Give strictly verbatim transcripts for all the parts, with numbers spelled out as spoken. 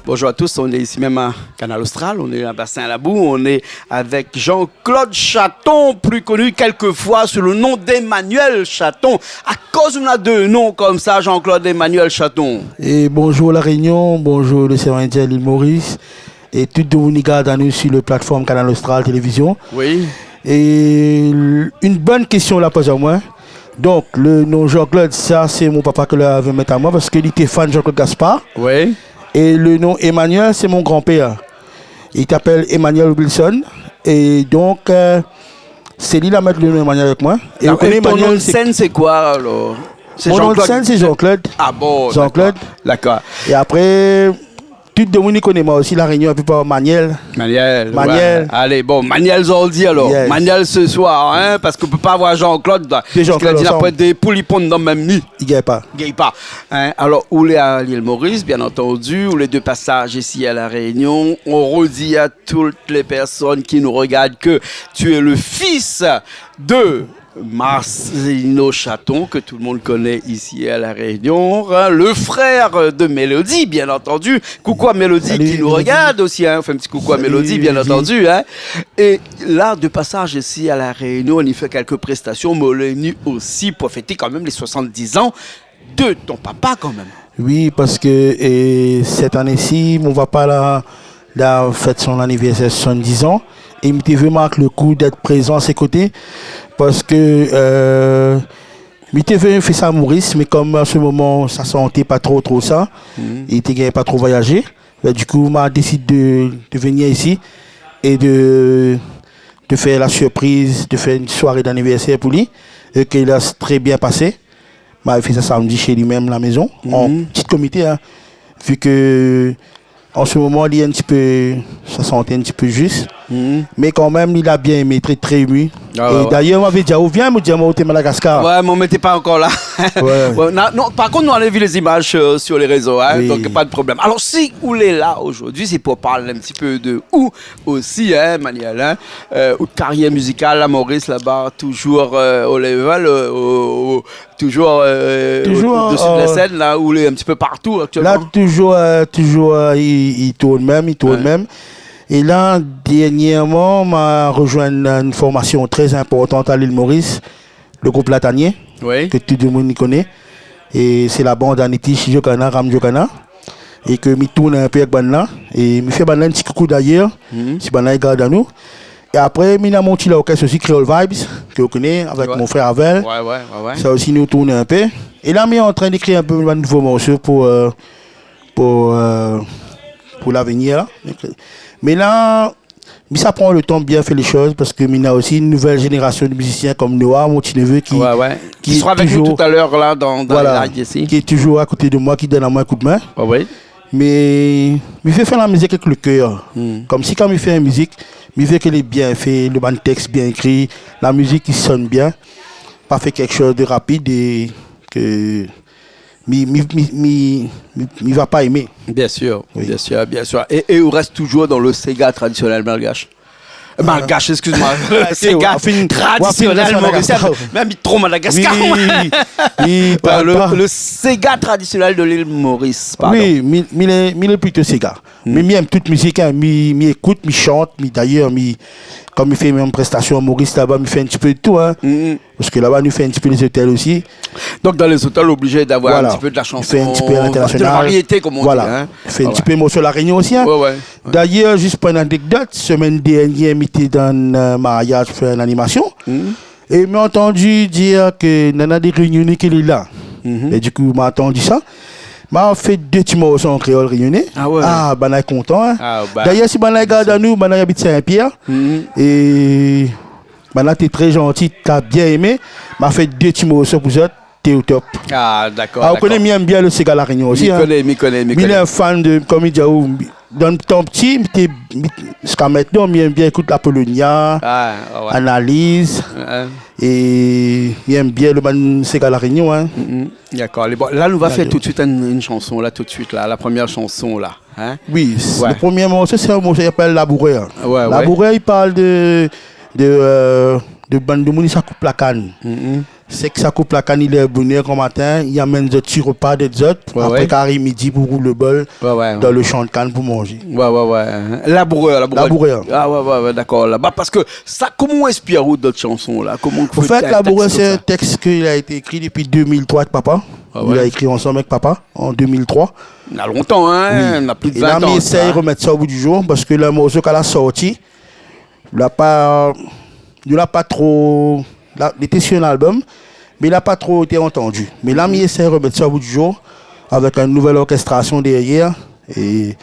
Bonjour à tous, on est ici même à Kanal Austral, on est à Bassin Labou, on est avec Jean-Claude Chaton, plus connu quelquefois sous le nom d'Emmanuel Chaton. Akoz ou néna dé non konmsa, Jean-Claude, Emmanuel Chaton ? É bonjour La Rényon, bonjour lé Sirindien, lil Moris, é tout domoun i gard anou si le platform Kanal Austral Télévizion. Oui. É l-, une bonne question la poz amoin. Donk, le non Jean-Claude, sa sé mon papa ke lavé mèt amoin parske li té fan Jean-Claude Gaspard. Oui. É le non Emmanuel, sé mon granpèr. Li té apèl Emmanuel Wilson. É donk, euh, sé li la mèt le non Emmanuel avèk moin. É ou koné Emmanuel, sé ton non de sèn, sé koi alor ? Sé Jean-Claude. Mon non de sèn, sé Jean-Claude. Ah bon, Jean-Claude. Dakor, dakor. É apré, tout domoun i koné moin osi La Rényon, la plipar, Maniel. Maniel, Maniel. Ouais. Alé, bon, Maniel zordi alor. Yes. Maniel se soir, hein, parske ou pé pa avoir Jean-Claude, dé Jean-Claude ansanm. Parske la di apré dé poul i ponn dan mèm ni. I gingn pa. Gingn pa. Hein, alor, ou lé a lil Moris, bien entendu, ou lé de pasaz isi a La Rényon. On redit à toutes les personnes qui nous regardent que tu es le fils de Marcelino Chaton, que tout le monde connaît ici à La Réunion, hein, le frère de Mélodie, bien entendu. Coucou à Mélodie qui nous regarde aussi, hein. Salut, Mélodie. On fait un petit coucou à Mélodie, bien entendu, hein. Salut, Mélodie. Et là, de passage ici à La Réunion, on y fait quelques prestations, mais on est venu aussi pour fêter quand même les soixante-dix ans de ton papa, quand même. Oui, parske, é, sèt ané-si, mon papa la, la fèt son anivèrsèr soixante-dix an, é mi té vé mark le kou d'èt prézan a sé koté, parske, euh, mi té vé fé sa Moris, mé konm an se moman sa santé pa tro, tro sa, li té gingn pa tro voyazé, bin, du kou, ma désid de, de vnir isi é de, de fé la sirpriz, de fé in soiré d'anivèrsèr pou li, é ke la trè bien pasé. Ma fé sa samdi shé li mèm la mézon, an ti komité, hein, vi ke an se moman li lé in ti pé, sa santé in ti pé zis. Mé kan mèm li la bien émé, trè, trè ému. Ah ouais, ouais. É dayèr, ma vé di aou, vien, mi di aou, moin té Madagascar. Ouais, mé mi té pa ankor la. Ouais. Ouais, na-, non, par kont, nou la vi lé zimaz, euh, sur les réseaux, hein, donk pa de problèm. Oui. Alor, si ou lé la zordi, sé pou parl in ti pé de ou osi, hein, Maniel, hein. Euh, out karyèr mizikal a Moris, laba, toujour, euh, o level, euh, o, o, Toujour, euh, toujour, o-, odsi de la sèn, la, ou lé in ti pé partou aktièlman. La, toujour, euh, toujour, euh, i, i tourn mèm, i tourn mèm. Ouais. É la, dèrnièrman, ma rozoinn in formasion trè inportan a lil Moris, le group Latanié, ke tout domoun i koné. É sé la band Aniti, Chijo Kana, Ram Jokana. É ke mi tourn in pé avèk bann-la. É mi fé bann-la in ti koukou dayèr, si bann-la i gard anou. É apré, mi néna mon ti lorkès osi, Kréol Vibes, ke ou koné, avèk mon frèr Avel. Ouais, ouais, ouais, ouais. Sa osi, nou tourn in pé. É la, mi antrin d'ékrir in pé bann nouvo morso pou, euh, pou, euh, pou lavenir, la. Mé la, mi sa pran le tan bien fé lé shoz, parske mi néna osi in nouvèl zénérasion de mizisien konm Noah, mon ti nevé, ki, ki sra avèk nou talèr la, dan, dan lé live isi. Voilà, ki lé toujour a koté de moin, ki donn amoin in koudmin. Ouais, ouais. Mé mi vé fé la mizik avèk le kèr. Konmsi kan mi fé in mizik, mi vé ke lé bien fé, le bann tèks bien ékri, la mizik i sonn bien, pa fé kékshoz de rapid é ke mi, mi, mi va pa émé. Bien sûr, bien sûr, bien sûr. Oui. É, é ou rès toujour dan le séga tradisionèl malgash ? Malgash, excuse-moi. Séga tradisionèl morisien. Mèm mi tronp Madagascar, moin. Oui, oui, le, le séga tradisionèl de l'île Maurice, pardon. Oui, mi, mi lé, mi lé plito séga. Mé mi èm tout mizik, hein. Mi, mi ékout, mi shant, mi, dayèr, mi, kan mi fé mèm prestasion a Moris laba, mi fé in ti pé de tou, hein. Parske laba, nou fé in ti pé lé zotèl osi. Donk, dan lé zotèl, oblizé d'avoir in ti pé de la shanson, de la variété, konm on di, hein. Voilà. Mi fé in ti pé morso La Rényon osi, hein. Ouais, ouais. Dayèr, zis pou in anekdot, semèn dèrnièr, mi té dan in, euh, mariaz pou fé in animasion. É mi antandi dir ke néna dé Rényoné ki lé la. É du kou, ma antandi sa. Ma fé dé ti morso an kréol rényoné. Ah ouais. Ah, banna lé kontan, hein. Dayèr, si banna i gard anou, banna i abit Sin-Pièr. É banna té trè zanti, té bien émé. Ma fé dé ti morso pou zot, té o top. Ah, dakor, dakor. Ah, ou koné, mi èm bien le séga La Rényon osi, hein. Mi koné, mi koné, mi koné. Mi lé in fan de, konm mi di aou, dan tan pti, mi té, mi, ziska mintnan, mi èm bien ékout Apolonia, Analyse, é mi èm bien le bann séga La Rényon, hein. Dakor. Alé, bon, la, nou va fé tout de suit in, in shanson, la, tout de suit, la, la promièr shanson, la. Hein ? Oui, le promié morso, sé in morso ki apèl Labourèr. Ouais, ouais. Labourèr, i parl de, de, euh, de bann demoun i sa koup la kann. Sé ke sa koup la kann, i lèv bonèr gran matin, i amenn zot si repa dé zot, apré kari midi pou roul le bol dan le shan kann pou manzé. Ouais, ouais, ouais. Labourèr, labourèr. Labourèr. Ah ouais, ouais, ouais, dakor. Laba, parske sa, koman ou inspir ou dot shanson la ? Koman ou fé tèks konmsa ? An fèt, Labourèr, sé in tèks ke la été ékri dopi deux mille trois avèk papa. Ah ouais. Nou la ékri ansanm avèk papa an deux mille trois. Na lontan, hein, na plis de vin tan sa. Oui. É la, mi éséy remèt sa o gou di zour, parske le morso ke la sorti, la pa, nou la pa tro, la, li té si in album, mé la pa tro été antandi. Mé la, mi éséy remèt sa o gou di zour avèk in nouvèl orkéstrasion dèrièr, é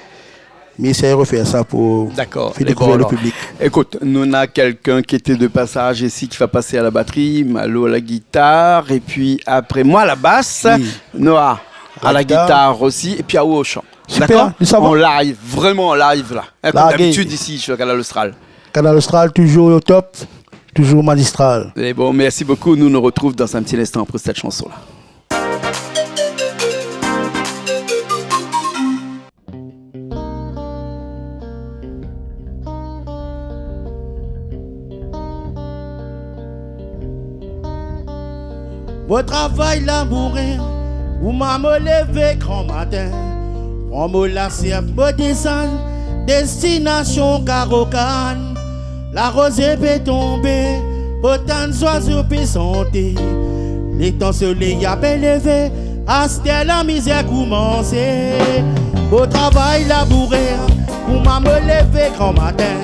mi éséy refé sa pou fé dékouvèr le piblik. Dakor. Lé bon, alor. Ékout, nou na kèlkin ki été de pasaz isi, ki va pasé a la batri, Malo a la gitar, épi apré moin a la bas, Noah a la gitar osi, épi aou o shan. Super, dakor ? Nou sava. An live, vréman an live la. Hein, comme d'habitude ici sur Kanal Austral. Kanal Austral, toujours au top, toujours magistral. Lé bon, merci beaucoup. Nous nous retrouvons dans un petit instant après cette chanson-là. Mo travay labourèr, pou moin mo lévé gran matin. Pran mo lasièt, mo désann, destinasion Karo Kann. La rozé pé tonbé, pou tann zoizo pé shanté. Létan solèy la pé lévé, astèr la mizèr koumansé. Mo travay labourèr, pou moin mo lévé gran matin.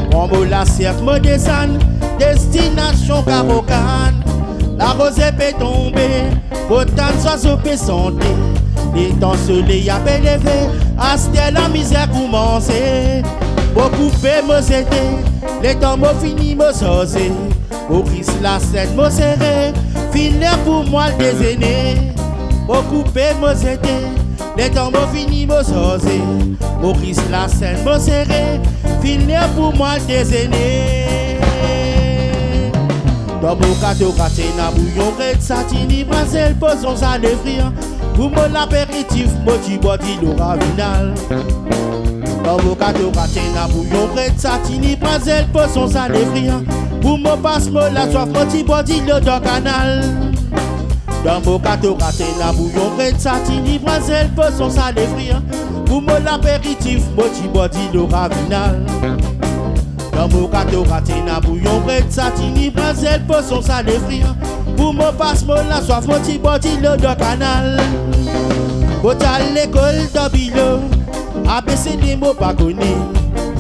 Pran mo lasièt, mo désann, destinasion Karo Kann. La rozé pé tonbé, pou tann zoizo pé shanté. Létan solèy la pé lévé, astèr la mizèr koumansé. Mo koupé, mo zété, létan mo fini, mo sozé. Moris Lasèn, mo séré, fine lèr pou moin dézéné. Mo koupé, mo zété, létan mo fini, mo sozé. Moris Lasèn, mo séré, fine lèr pou moin dézéné. Dan mo gato gratin, na bouyon rèd, sa tini brazèl, pozon salé frir. Pou mo lapéritif, mo ti bwar dilo Ravinal. Dan mo gato gratin, na bouyon rèd, sa tini brazèl, pozon salé frir. Pou mo pas mo laswaf, mo ti bwar dilo dan kanal. Dan mo gato gratin, na bouyon rèd, sa tini brazèl, pozon salé frir. Pou mo lapéritif, mo ti bwar dilo Ravinal. Dan mo gato gratin, na bouyon rèd, sa tini brazèl, pozon salé frir. Pou mo pas mo laswaf, mo ti bwar dilo dan kanal. Mo ti al lékol dan bilo, A B C D mo pa koné.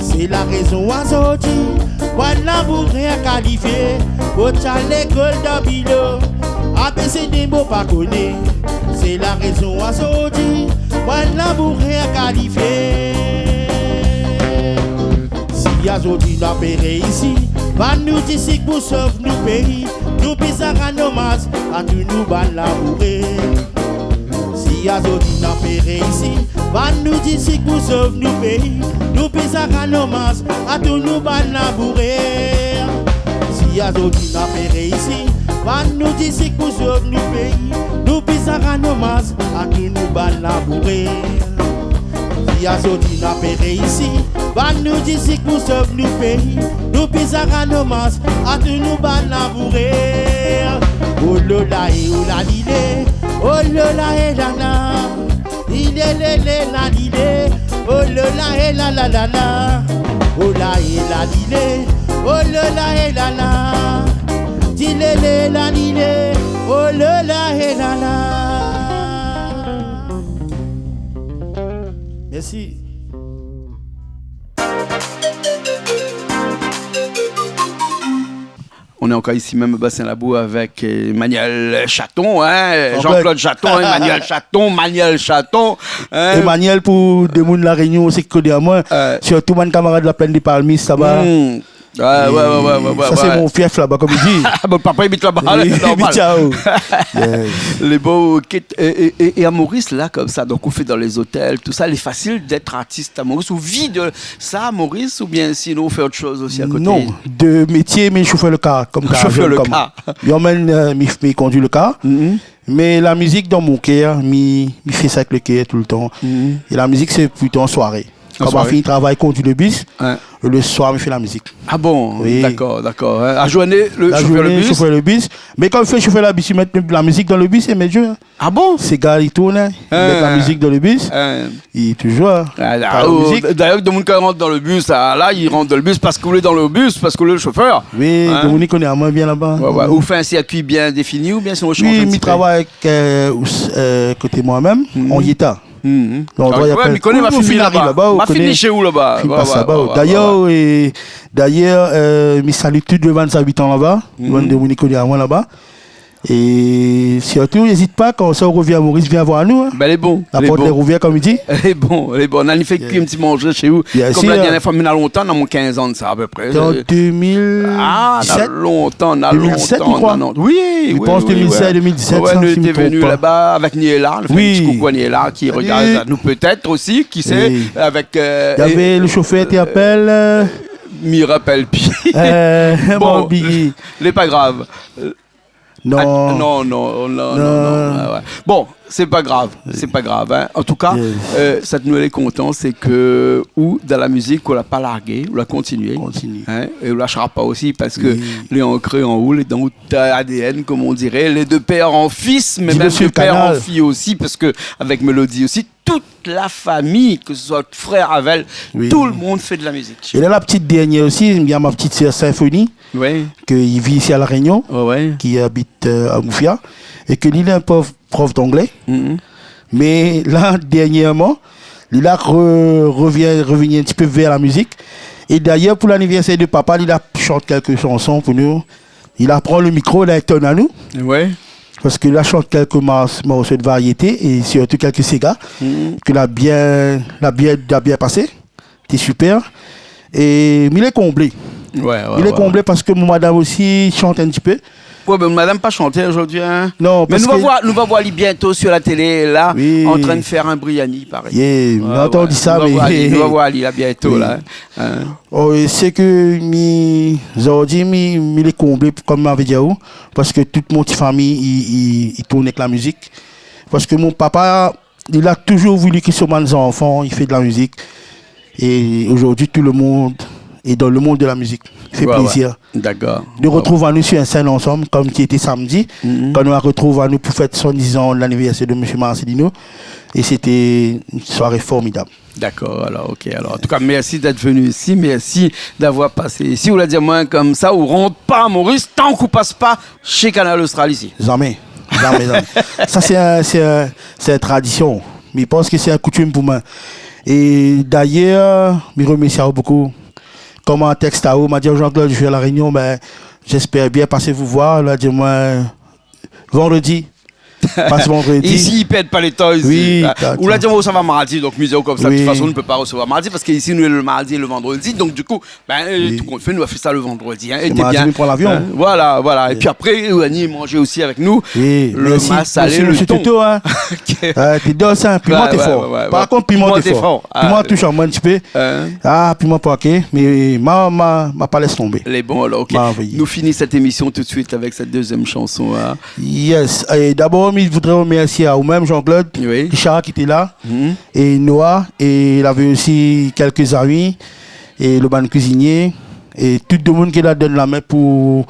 Sé la rézon azordi moin labourèr kalifié. Mo ti al lékol dan bilo, A B C D mo pa koné. Sé la rézon azordi moin labourèr kalifié. Si azordi nou la pé réisi, bann nou di sik pou sov nou péi, nou bizin rann omaz a tout nou bann labourèr. Si azordi nou la pé réisi, bann nou di sik pou sov nou péi, nou bizin rann omaz a tout nou bann labourèr. Si azordi nou la pé réisi, bann nou di sik pou sov nou péi, nou bizin rann omaz a tout nou bann labourèr. Si azordi nou la pé réisi, bann nou di sik pou sov nou péi, nou bizin rann omaz a tout nou bann labourèr. O lo la é o la li lé, o lo la é la la, li lé lé lé la li lé, o lo la é la la la la, o la é la li lé, o lo la é la la, ti lé lé la li lé, o lo la é la la. Mèrsi. On est encore ici même à Bassin Labou avec, euh, Emmanuel Chaton, hein, Jean-Claude Chaton, Emmanuel Chaton, Emmanuel Chaton, hein. Emmanuel, pou demoun La Rényon osi ki koné amoin, sirtou bann kamarad La Plaine des Palmistes laba. Hmm. Ouais, ouais, ouais. Sa sé mon fief laba, konm i di. Ah, mon papa i abit laba, normal. I abit laba. Yes. Lé bo, é, é, é, é à Maurice, là, comme ça, donc, on fait dans les hôtels, tout ça, il est facile d'être artiste à Maurice, ou vit de ça à Maurice, ou bien sinon, on fait autre chose aussi à côté ? Non, de métier, mi shofèr le kar, konm ta. Shofèr le kar. Mi amenn, euh, mi, mi kondui le kar. Mhm. Mé la mizik dan mon kèr, mi, mi fé sa avèk le kèr toultan. Mhm. É la mizik, sé plito an soiré. Kan ma fini travay, kondui le bis, le soir, mi fé la mizik. Ah bon ? Oui. Dakor, dakor. In, la zourné, le shofèr le bis. La zourné, shofèr le bis. Mé kan mi fé shofèr le bis, mi mèt la mizik dan le bis, é mé Dieu, in. Ah bon ? Séga i tourn, in. Mi mèt la mizik dan le bis. In. I touzour, in. Ah, la, la mizik. Dayèr, demoun kan i rant dan le bis, la, la, i rant dan le bis parske ou lé dan le bis, parske ou lé le shofèr. Oui, demoun i koné amoin bien laba. Ouais, ouais. Ou fé in sirkui bien défini, oubien sinon ou shanj in ti pé ? Oui, mi travay avèk, euh, ous-, euh, koté moin mèm, Anrieta. Landroi i apèl, mi koné, ma fine vni laba. Ma fine vni shé ou laba. Ouais, ouais, ouais. Dayèr, euh, dayèr, euh, mi sali tout le bann zabitan laba, bann demoun i koné amoin laba. É sirtou, ézit pa, kan sa ou revien a Moris, vien voir nou, in. Bin, lé bon, lé bon. La port lé rouvèr, konm i di. Lé bon, lé bon. Nou la fé kui in ti manzé shé ou. Bien sir. Konm la dernièr foi, mé na lontan, na mon kinz an de sa, a pé pré. Sé an deux mille dix-sept, ah, na lontan, na lontan, mi kroi. Oui, oui, oui, ouais. Mi pans deux mille seize, deux mille dix-sept, si mi tromp pa. Ouais, nou té vni laba avèk Niela. Nou fé in ti koukou a Niela, ki rogard anou pétèt osi, ki sé, avèk, euh, navé le shofèr té apèl, euh, mi rapèl pi. Bon, lé pa grav. Non. Ah, non, non, non, non, non. Ouais, ouais. Bon, sé pa grav, sé pa grav, in. An tou ka, euh, sak nou lé kontan, sé ke ou, dan la mizik, ou la pa largé, ou la kontinié. Kontinié. In, é ou la sharp pa osi, parske lé ankré an ou, lé dan out A D N, konm i di, lé de pèr an fis, mé mèm de pèr an fiy osi, parske avèk Mélodie osi, tout la fami, ke se soi frèr avèl, tout le moun fé de la mizik. É la, la ti dèrnièr osi, mi na mon ti sèr Symphonie, ke i viv isi La Rényon, ki abit, euh, a Moufia, é ke li lé in pov prof d'anglé. Mé la, dèrnièrman, li la re-, revien, revni in ti pé vèr la mizik. É dayèr, pou lanivèrsèr de papa, li la shant kèlk shanson pou nou. Li la pran le mikro, li la étonn anou. Parske li la shant kèlk mars-, morso de variété é sirtou kèlk séga ke la bien, la bien, la bien pasé. Té super. É mi lé konblé. Mi lé konblé parske mon madam osi i shant in ti pé. Ouais, mé madam pa shantèr zordi, in. Non, parske nou va voir, nou va voir ali bientô sur la télé, la, antrin de fèr in briani, paré. Yeah, nou la antann sa, nou va voir ali, nou va voir ali la bientô, la, in. Oh, é sé ke mi, zordi, mi, mi lé konblé, konm mi la di aou, parske tout mon ti fami i, i, i tourn avèk la mizik. Parske mon papa, li la touzour voulu ke son bann zanfan i fé de la mizik. É zordi, tout le moun lé dan le mond de la mizik. I fé plézir. Dakor. De retrouv anou sur in sèn ansanm, konm ki été samdi, kan nou la retrouv anou pou fèt soisann-diz an lanivèrsèr de mésyé Marcelino. É sété in soiré formidab. Dakor, alor, OK. Alor, an tou ka, mèrsi d'èt vni isi, mèrsi d'avoir pasé isi. Ou la di amoin konmsa, ou rant pa a Moris tank ou pas pa shé Kanal Austral isi. Zamé, zamé, zamé. Sa sé in, sé in, sé in tradisyon. Mi pans ke sé in koutim pou moin. É dayèr, mi remèrsi aou bokou. Konm in tèks aou, ma di aou, Jean-Claude, je suis à La Réunion, ben, j'espère bien passer vous voir. La di amoin, vendredi. Pas vendredi. Isi, i pèrd pa le tan, isi. Oui, ah, dakor. Ou la di amoin, ou sava mardi, donk mi di aou konmsa, de tout fason, nou pé pa resevoir mardi, parske isi, nou lé le mardi é le vandredi, donk du kou, ben, euh, tout kont fé, nou va fé sa le vandredi, in, é té mardi, bien. Mi pran lavyon. In, voilà, voilà. É pi apré, euh, vni manzé osi avèk nou. Oui, le mèrsi, mèrsi, le ton. Toto, in. OK. Euh, té dos, in, piman té for. Ouais, ouais, ouais. Par kont, piman té for. Piman té for. Piman toush amoin in ti pé. In. Ah, piman pa OK, mé ma, ma, ma pa lès tonbé. Lé bon, alor, OK. Ma anvoyé. Nou fini sèt émisyon tout de suit avèk sèt dezyèm shanson, in. Yes. É dabor, mi voudré remèrsié aou mèm, Jean-Claude, Richard, ki té la, é Noah, é lavé osi kèlk zami, é le bann kuizinié, é tout demoun ki la donn la min pou,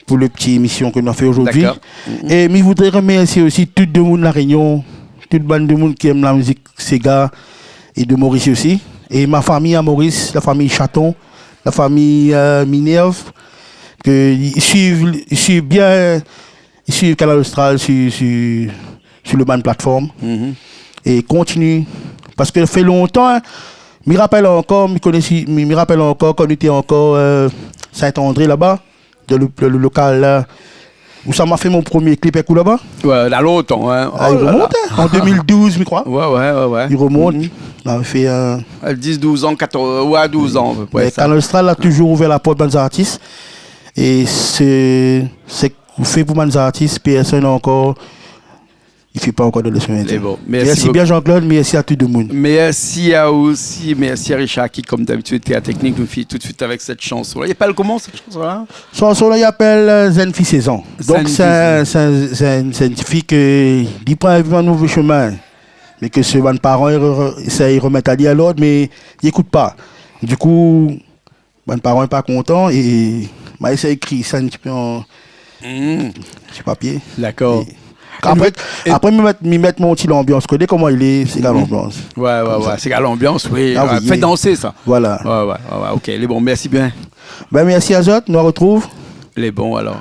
pou le ti émisyon ke nou la fé zordi. Dakor. É mi voudré remèrsié osi tout demoun La Rényon, tout bann demoun ki èm la mizik séga, é de Moris osi. É ma fami a Moris, la fami Chaton, la fami, euh, Minerve, ke i suiv, i suiv bien, i suiv Kanal Austral sur, sur, sur le bann platform. É kontinié. Parske fé lontan, in, mi rapèl ankor, mi koné si, mi, mi rapèl ankor kan nou té ankor, euh, Saint-André laba, dan le, le, le lokal la, ousa ma fé mon promié klip avèk ou laba. Ouais, na lontan, in. Ah, i remont, in. An deux mille douze, mi kroi. Ouais, ouais, ouais, ouais. I remont. Nou la fé, euh, euh, dix, douze an, katorz, ouais, douze an, a pé pré sa. Mé Kanal Austral la touzour ouvèr la port bann zartis. É sé, sé fé pou bann zartis, pèrsone ankor i fé pa ankor de le soin. Lé bon. Mèrsi bien, Jean-Claude, mèrsi a tout demoun. Mèrsi aou osi, mèrsi a Richard ki, konm dabitid, té a la teknik. Nou fini tout de suit avèk sèt shanson la. I apèl koman, sèt shanson la ? Shanson la, i apèl, euh, Zenn Fi Sézan. Donk, sé in, sé in, sé in, sé in ti fi ke li pran in nouvo shomin. Mé ke sé bann paran i re-, re-, éséy remèt ali a lord, mé i ékout pa. Dikou, bann paran lé pa kontan é ma éséy ékri sa in ti pé an Hmm. ti papié. Dakor. É apré, é apré, mi mèt, mi mèt mon ti lanbians. Koné koman i lé, sé la lanbians. Wé, wé, wé, sé la lanbians, wi. Ah wi, fé dansé sa. Voilà. Wé, wé, wé, wé, OK. Lé bon, mèrsi bien. Bin, mèrsi azot, nou artrouv. Lé bon, alor.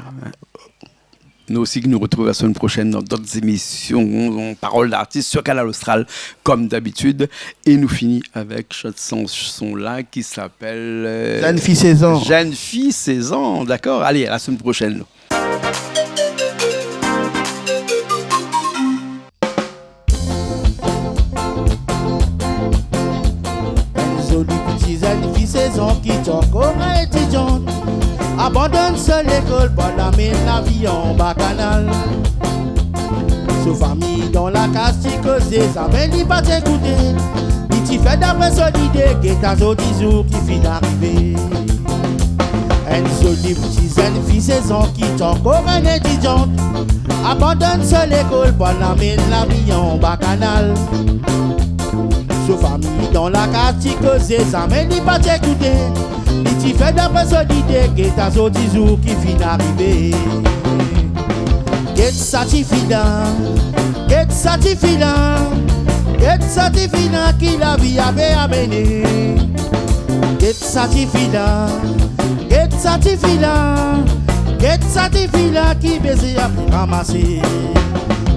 Nou osi, nou artrouv la semèn proshèn dan dot zémision Parol d'artis sur Kanal Austral, kom dabitid. É nou fini avèk sèt shanson-la ki apèl, euh, Jenn fi séz an. Jenn fi séz an, dakor. Alé, a la semèn proshèn. In zoli ti jenn fi séz an ki té ankor étidiant, abandone son lékol, bann la mèn la vi anba kanal. Son fami dan la kaz ti kozé, zamé li pa té ékouté. Li ti fèd apré son lidé, gèt sa zordi zour ki fine arivé. In zoli ti jenn fi séz an ki té ankor in étidiant, abandone son lékol, bann la mèn la vi anba kanal. Son fami dan la kaz ti kozé, zamé li pa té ékouté. Li ti fèd apré son lidé, gèt sa zordi zour ki fine arivé. Gèt sa ti fi-la, gèt sa ti fi-la, gèt sa ti fi-la ki la vi la amené. Gèt sa ti fi-la, gèt sa ti fi-la, gèt sa ti fi-la ki bézé la ramasé.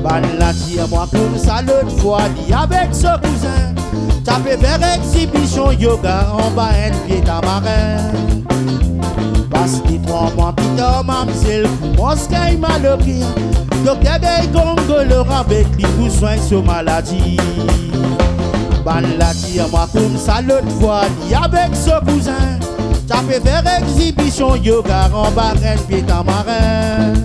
Bann-la di amwin konmsa lot foi, li avèk son kouzin té apé fé ékzibision yoga anba in pié tamarin. Pas dé trwa mwa pli tar, mamzèl komans gingn mal o kèr. Doktèr gingn gongolo avèk li pou swagn son maladi. Bann-la di amwin konmsa lot foi, li avèk son kouzin té apé fé ékzibision yoga anba in pié tamarin.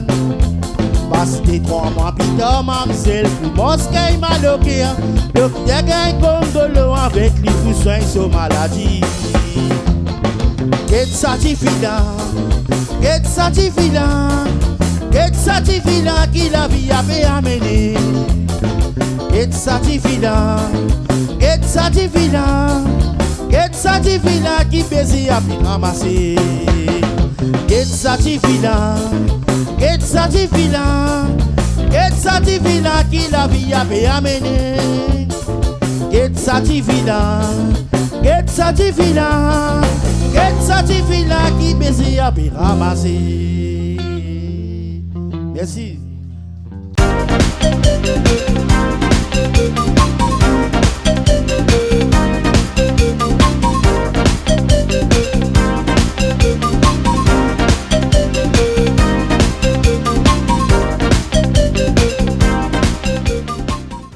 Pas dé trwa mwa pli tar, mamzèl komans gingn mal o kèr. Doktèr gingn gongolo avèk li pou swagn son maladi. Gèt sa ti fi-la, gèt sa ti fi-la, gèt sa ti fi-la ki la vi la fé amené. Gèt sa ti fi-la, gèt sa ti fi-la, gèt sa ti fi-la ki bézé la ramasé. Gèt sa ti fi-la, gèt sa ti fi-la, gèt sa ti fi-la ki la vi la fé amené. Gèt sa ti fi-la, gèt sa ti fi-la, gèt sa ti fi-la ki bézé la ramasé. Mèrsi.